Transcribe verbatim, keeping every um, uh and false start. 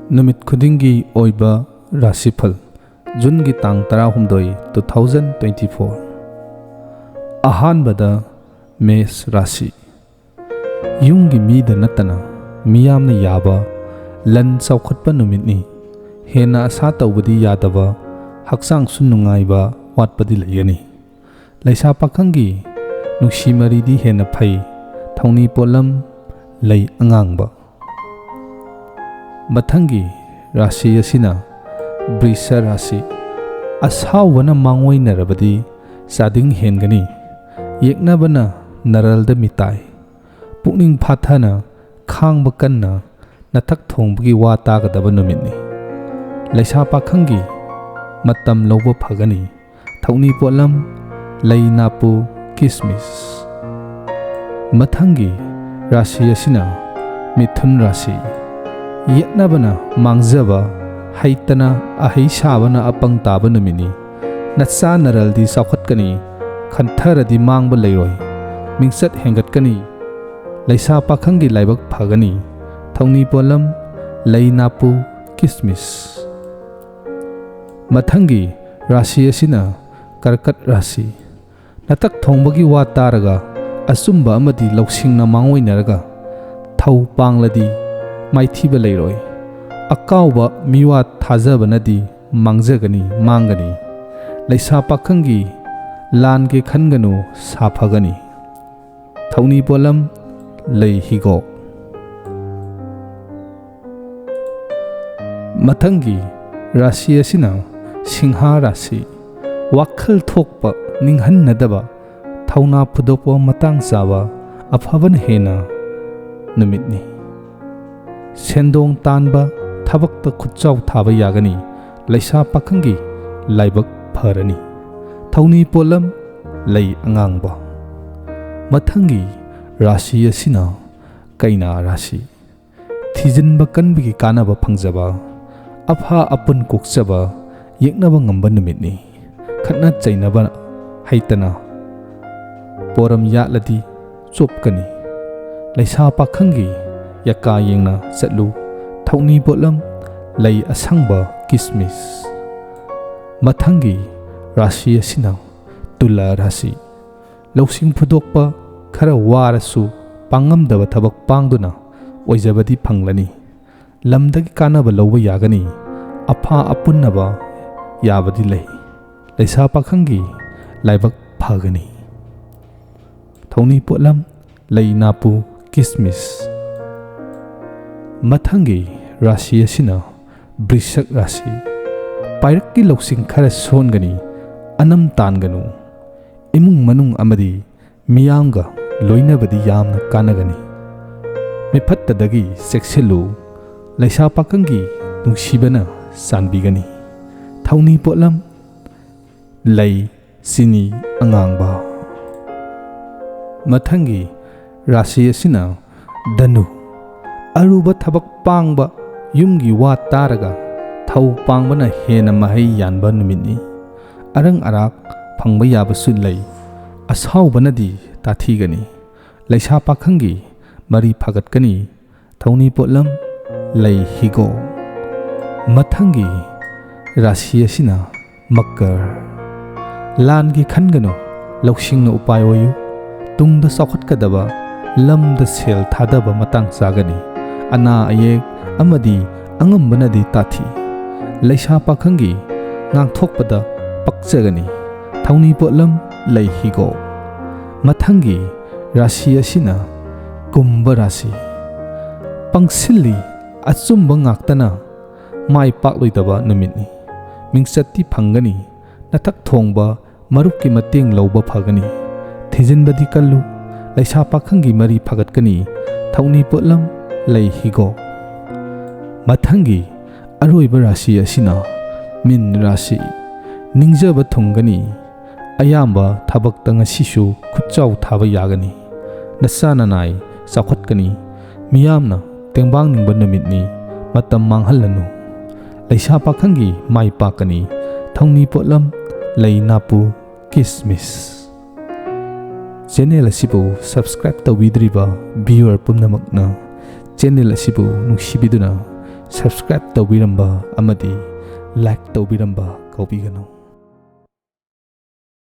ꯅꯨꯃꯤꯠ ꯈꯨꯗꯤꯡꯒꯤ ꯑꯣꯏꯕ ꯔꯥꯁꯤꯐꯜ, ꯖꯨꯟꯒꯤ ꯇꯥꯡ ꯇꯔꯥꯍꯨꯝꯗꯣꯏ, two thousand twenty-four꯫ ꯑꯍꯥꯟꯕꯗ ꯃꯦꯁ ꯔꯥꯁꯤ꯫ ꯌꯨꯝꯒꯤ ꯃꯤꯗ ꯅꯠꯇꯅ ꯃꯤꯌꯥꯝꯅ ꯌꯥꯕ, ꯂꯟ ꯆꯥꯎꯈꯠꯄ ꯅꯨꯃꯤꯠꯅꯤ꯫ ꯍꯦꯟꯅ ꯑꯁꯥ ꯇꯧꯕꯗꯤ ꯌꯥꯗꯕ, ꯍꯛꯆꯥꯡꯁꯨ ꯅꯨꯡꯉꯥꯏꯕ ꯋꯥꯠꯄꯗꯤ ꯂꯩꯒꯅꯤ꯫ ꯂꯩꯁꯥ ꯄꯥꯈꯪꯒꯤ ꯅꯨꯡꯁꯤ ꯃꯔꯤꯗꯤ ꯍꯦꯟꯅ ꯐꯩ꯫ ꯊꯧꯅꯤ ꯄꯣꯠꯂꯝ, ꯂꯩ ꯑꯉꯥꯡꯕ꯫ ꯃꯊꯪꯒꯤ ꯔꯥꯁꯤ ꯑꯁꯤꯅ ꯕ꯭ꯔꯤꯁ ꯔꯥꯁꯤ꯫ ꯑꯁꯥꯎꯕꯅ ꯃꯥꯡꯑꯣꯏꯅꯔꯕꯗꯤ ꯆꯥꯗꯤꯡ ꯍꯦꯟꯒꯅꯤ꯫ ꯌꯦꯛꯅꯕꯅ ꯅꯔꯜꯗ ꯃꯤꯇꯥꯏ꯫ ꯄꯨꯛꯅꯤꯡ ꯐꯥꯊꯅ ꯈꯥꯡꯕ ꯀꯟꯅ ꯅꯊꯛ ꯊꯣꯡꯕꯒꯤ ꯋꯥ ꯇꯥꯒꯗꯕ ꯅꯨꯃꯤꯠꯅꯤ꯫ ꯂꯩꯁꯥ ꯄꯥꯈꯪꯒꯤ ꯃꯇꯝ ꯂꯧꯕ ꯐꯒꯅꯤ꯫ ꯊꯧꯅꯤ ꯄꯣꯠꯂꯝ, ꯂꯩ ꯅꯥꯄꯨ, ꯀꯤꯁꯃꯤꯁ꯫ ꯃꯊꯪꯒꯤ ꯔꯥꯁꯤ ꯑꯁꯤꯅ ꯃꯤꯊꯨꯟ ꯔꯥꯁꯤ꯫ ꯌꯦꯠꯅꯕꯅ ꯃꯥꯡꯖꯕ, ꯍꯩꯇꯅ ꯑꯍꯩ ꯁꯥꯕꯅ ꯑꯄꯪ ꯇꯥꯕ ꯅꯨꯃꯤꯠꯅꯤ꯫ ꯅꯆꯥ ꯅꯔꯜꯗꯤ ꯆꯥꯎꯈꯠꯀꯅꯤ, ꯈꯟꯊꯔꯗꯤ ꯃꯥꯡꯕ ꯂꯩꯔꯣꯏ꯫ ꯃꯤꯡꯆꯠ ꯍꯦꯟꯒꯠꯀꯅꯤ꯫ ꯂꯩꯁꯥ ꯄꯥꯈꯪꯒꯤ ꯂꯥꯏꯕꯛ ꯐꯒꯅꯤ꯫ ꯊꯧꯅꯤ ꯄꯣꯠꯂꯝ, ꯂꯩ ꯅꯥꯄꯨ, ꯀꯤꯁꯃꯤꯁ꯫ ꯃꯊꯪꯒꯤ ꯔꯥꯁꯤ ꯑꯁꯤꯅ ꯀꯔꯀꯠ ꯔꯥꯁꯤ꯫ ꯅꯊꯛ ꯊꯣꯡꯕꯒꯤ ꯋꯥ ꯇꯥꯔꯒ ꯑꯆꯨꯝꯕ ꯑꯃꯗꯤ ꯂꯧꯁꯤꯡꯅ ꯃꯥꯡꯑꯣꯏꯅꯔꯒ ꯊꯧ ꯄꯥꯡꯂꯗꯤ ꯃꯥꯏꯊꯤꯕ ꯂꯩꯔꯣꯏ꯫ ꯑꯀꯥꯎꯕ ꯃꯤꯋꯥ ꯊꯥꯖꯕꯅꯗꯤ ꯃꯥꯡꯖꯒꯅꯤ, ꯃꯥꯡꯒꯅꯤ꯫ ꯂꯩꯁꯥ ꯄꯥꯈꯪꯒꯤ ꯂꯥꯟꯒꯦ ꯈꯟꯒꯅꯨ, ꯁꯥꯐꯒꯅꯤ꯫ ꯊꯧꯅꯤ ꯄꯣꯠꯂꯝ, ꯂꯩ ꯍꯤꯒꯣꯛ꯫ ꯃꯊꯪꯒꯤ ꯔꯥꯁꯤ ꯑꯁꯤꯅ ꯁꯤꯡꯍꯥ ꯔꯥꯁꯤ꯫ ꯋꯥꯈꯜ ꯊꯣꯛꯄ, ꯅꯤꯡꯍꯟꯅꯗꯕ, ꯊꯧꯅꯥ ꯐꯨꯗꯣꯛꯄ ꯃꯇꯥꯡ ꯆꯥꯕ, ꯑꯐꯕꯅ ꯍꯦꯟꯅ ꯅꯨꯃꯤꯠꯅꯤ꯫ ꯁꯦꯟꯗꯣꯡ ꯇꯥꯟꯕ, ꯊꯕꯛꯇ ꯈꯨꯠꯆꯥꯎ ꯊꯥꯕ ꯌꯥꯒꯅꯤ꯫ ꯂꯩꯁꯥ ꯄꯥꯈꯪꯒꯤ ꯂꯥꯏꯕꯛ ꯐꯔꯅꯤ꯫ ꯊꯧꯅꯤ ꯄꯣꯠꯂꯝ, ꯂꯩ ꯑꯉꯥꯡꯕ꯫ ꯃꯊꯪꯒꯤ ꯔꯥꯁꯤ ꯑꯁꯤꯅ ꯀꯩꯅꯥ ꯔꯥꯁꯤ꯫ ꯊꯤꯖꯤꯟꯕ ꯀꯟꯕꯒꯤ ꯀꯥꯟꯅꯕ ꯐꯪꯖꯕ, ꯑꯐ ꯑꯄꯨꯟ ꯀꯣꯛꯆꯕ, ꯌꯦꯛꯅꯕ ꯉꯝꯕ ꯅꯨꯃꯤꯠꯅꯤ꯫ ꯈꯠꯅ ꯆꯩꯅꯕ ꯍꯩꯇꯅ ꯄꯣꯔꯝ ꯌꯥꯠꯂꯗꯤ ꯆꯣꯞꯀꯅꯤ꯫ ꯂꯩꯁꯥ ꯄꯥꯈꯪꯒꯤ ꯌꯥꯀꯥ ꯌꯦꯡꯅ ꯆꯠꯂꯨ꯫ ꯊꯧꯅꯤ ꯄꯣꯠꯂꯝ, ꯂꯩ ꯑꯁꯪꯕ, ꯀꯤꯁꯃꯤꯁ꯫ ꯃꯊꯪꯒꯤ ꯔꯥꯁꯤ ꯑꯁꯤꯅ ꯇꯨꯂꯥ ꯔꯥꯁꯤ꯫ ꯂꯧꯁꯤꯡ ꯐꯨꯗꯣꯛꯄ, ꯈꯔ ꯋꯥꯔꯁꯨ ꯄꯥꯡꯉꯝꯗꯕ ꯊꯕꯛ ꯄꯥꯡꯗꯨꯅ ꯑꯣꯏꯖꯕꯗꯤ ꯐꯪꯂꯅꯤ꯫ ꯂꯝꯗꯒꯤ ꯀꯥꯟꯅꯕ ꯂꯧꯕ ꯌꯥꯒꯅꯤ꯫ ꯑꯐꯥ ꯑꯄꯨꯟꯅꯕ ꯌꯥꯕꯗꯤ ꯂꯩ꯫ ꯂꯩꯁꯥ ꯄꯥꯈꯪꯒꯤ ꯂꯥꯏꯕꯛ ꯐꯒꯅꯤ꯫ ꯊꯧꯅꯤ ꯄꯣꯠꯂꯝ, ꯂꯩ ꯅꯥꯄꯨ, ꯀꯤꯁꯃꯤꯁ꯫ ꯃꯊꯪꯒꯤ ꯔꯥꯁꯤ ꯑꯁꯤꯅ ꯕ꯭ꯔꯤꯁꯛ ꯔꯥꯁꯤ꯫ ꯄꯥꯏꯔꯛꯀꯤ ꯂꯧꯁꯤꯡ ꯈꯔ ꯁꯣꯟꯒꯅꯤ, ꯑꯅꯝ ꯇꯥꯟꯒꯅꯨ꯫ ꯏꯃꯨꯡ ꯃꯅꯨꯡ ꯑꯃꯗꯤ ꯃꯤꯌꯥꯝꯒ ꯂꯣꯏꯅꯕꯗꯤ ꯌꯥꯝꯅ ꯀꯥꯟꯅꯒꯅꯤ꯫ ꯃꯤꯐꯠꯇꯗꯒꯤ ꯆꯦꯛꯁꯤꯜꯂꯨ꯫ ꯂꯩꯁꯥ ꯄꯥꯈꯪꯒꯤ ꯅꯨꯡꯁꯤꯕꯅ ꯆꯥꯟꯕꯤꯒꯅꯤ꯫ ꯊꯧꯅꯤ ꯄꯣꯠꯂꯝ, ꯂꯩ, ꯆꯤꯅꯤ ꯑꯉꯥꯡꯕ꯫ ꯃꯊꯪꯒꯤ ꯔꯥꯁꯤ ꯑꯁꯤꯅ ꯙꯅꯨ꯫ ꯑꯔꯨꯕ ꯊꯕꯛ ꯄꯥꯡꯕ, ꯌꯨꯝꯒꯤ ꯋꯥ ꯇꯥꯔꯒ ꯊꯧ ꯄꯥꯡꯕꯅ ꯍꯦꯟꯅ ꯃꯍꯩ ꯌꯥꯟꯕ ꯅꯨꯃꯤꯠꯅꯤ꯫ ꯑꯔꯪ ꯑꯔꯥꯛ ꯐꯪꯕ ꯌꯥꯕꯁꯨ ꯂꯩ꯫ ꯑꯁꯥꯎꯕꯅꯗꯤ ꯇꯥꯊꯤꯒꯅꯤ꯫ ꯂꯩꯁꯥ ꯄꯥꯈꯪꯒꯤ ꯃꯔꯤ ꯐꯒꯠꯀꯅꯤ꯫ ꯊꯧꯅꯤ ꯄꯣꯠꯂꯝ, ꯂꯩ ꯍꯤꯒꯣꯛ꯫ ꯃꯊꯪꯒꯤ ꯔꯥꯁꯤ ꯑꯁꯤꯅ ꯃꯀꯔ꯫ ꯂꯥꯟꯒꯤ ꯈꯟꯒꯅꯨ, ꯂꯧꯁꯤꯡꯅ ꯎꯄꯥꯏ ꯑꯣꯏꯌꯨ꯫ ꯇꯨꯡꯗ ꯆꯥꯎꯈꯠꯀꯗꯕ ꯂꯝꯗ ꯁꯦꯜ ꯊꯥꯗꯕ ꯃꯇꯥꯡ ꯆꯥꯒꯅꯤ꯫ ꯑꯅꯥ ꯑꯌꯦꯛ ꯑꯃꯗꯤ ꯑꯉꯝꯕꯅꯗꯤ ꯇꯥꯊꯤ꯫ ꯂꯩꯁꯥ ꯄꯥꯈꯪꯒꯤ ꯉꯥꯡꯊꯣꯛꯄꯗ ꯄꯛꯆꯒꯅꯤ꯫ ꯊꯧꯅꯤ ꯄꯣꯠꯂꯝ, ꯂꯩ ꯍꯤꯒꯣꯛ꯫ ꯃꯊꯪꯒꯤ ꯔꯥꯁꯤ ꯑꯁꯤꯅ ꯀꯨꯝꯚ ꯔꯥꯁꯤ꯫ ꯄꯪꯁꯤꯜꯂꯤ, ꯑꯆꯨꯝꯕ ꯉꯥꯛꯇꯅ ꯃꯥꯏ ꯄꯥꯛꯂꯣꯏꯗꯕ ꯅꯨꯃꯤꯠꯅꯤ꯫ ꯃꯤꯡꯆꯠꯇꯤ ꯐꯪꯒꯅꯤ꯫ ꯅꯊꯛ ꯊꯣꯡꯕ ꯃꯔꯨꯞꯀꯤ ꯃꯇꯦꯡ ꯂꯧꯕ ꯐꯒꯅꯤ꯫ ꯊꯤꯖꯤꯟꯕꯗꯤ ꯀꯜꯂꯨ꯫ ꯂꯩꯁꯥ ꯄꯥꯈꯪꯒꯤ ꯃꯔꯤ ꯐꯒꯠꯀꯅꯤ꯫ ꯊꯧꯅꯤ ꯄꯣꯠꯂꯝ, ꯂꯩ ꯍꯤꯒꯣꯛ꯫ ꯃꯊꯪꯒꯤ ꯑꯔꯣꯏꯕ ꯔꯥꯁꯤ ꯑꯁꯤꯅ ꯃꯤꯟ ꯔꯥꯁꯤ꯫ ꯅꯤꯡꯖꯕ ꯊꯨꯡꯒꯅꯤ꯫ ꯑꯌꯥꯝꯕ ꯊꯕꯛꯇ ꯉꯁꯤꯁꯨ ꯈꯨꯠꯆꯥꯎ ꯊꯥꯕ ꯌꯥꯒꯅꯤ꯫ ꯅꯆꯥ ꯅꯅꯥꯏ ꯆꯥꯎꯈꯠꯀꯅꯤ꯫ ꯃꯤꯌꯥꯝꯅ ꯇꯦꯡꯕꯥꯡꯅꯤꯡꯕ ꯅꯨꯃꯤꯠꯅꯤ꯫ ꯃꯇꯝ ꯃꯥꯡꯍꯜꯂꯅꯨ꯫ ꯂꯩꯁꯥ ꯄꯥꯈꯪꯒꯤ ꯃꯥꯏ ꯄꯥꯛꯀꯅꯤ꯫ ꯊꯧꯅꯤ ꯄꯣꯠꯂꯝ, ꯂꯩ ꯅꯥꯄꯨ, ꯀꯤꯁꯃꯤꯁ꯫ ꯆꯦꯅꯦꯜ ꯑꯁꯤꯕꯨ subscribe ꯇꯧꯕꯤꯗ꯭ꯔꯤꯕ viewer ꯄꯨꯝꯅꯃꯛꯅ ꯆꯦꯅꯦꯜ ꯑꯁꯤꯕꯨ ꯅꯨꯡꯁꯤꯕꯤꯗꯨꯅ Subscribe ꯇꯧꯕꯤꯔꯝꯕ ꯑꯃꯗꯤ like ꯇꯧꯕꯤꯔꯝꯕ ꯀꯥꯎꯕꯤꯒꯅꯨ꯫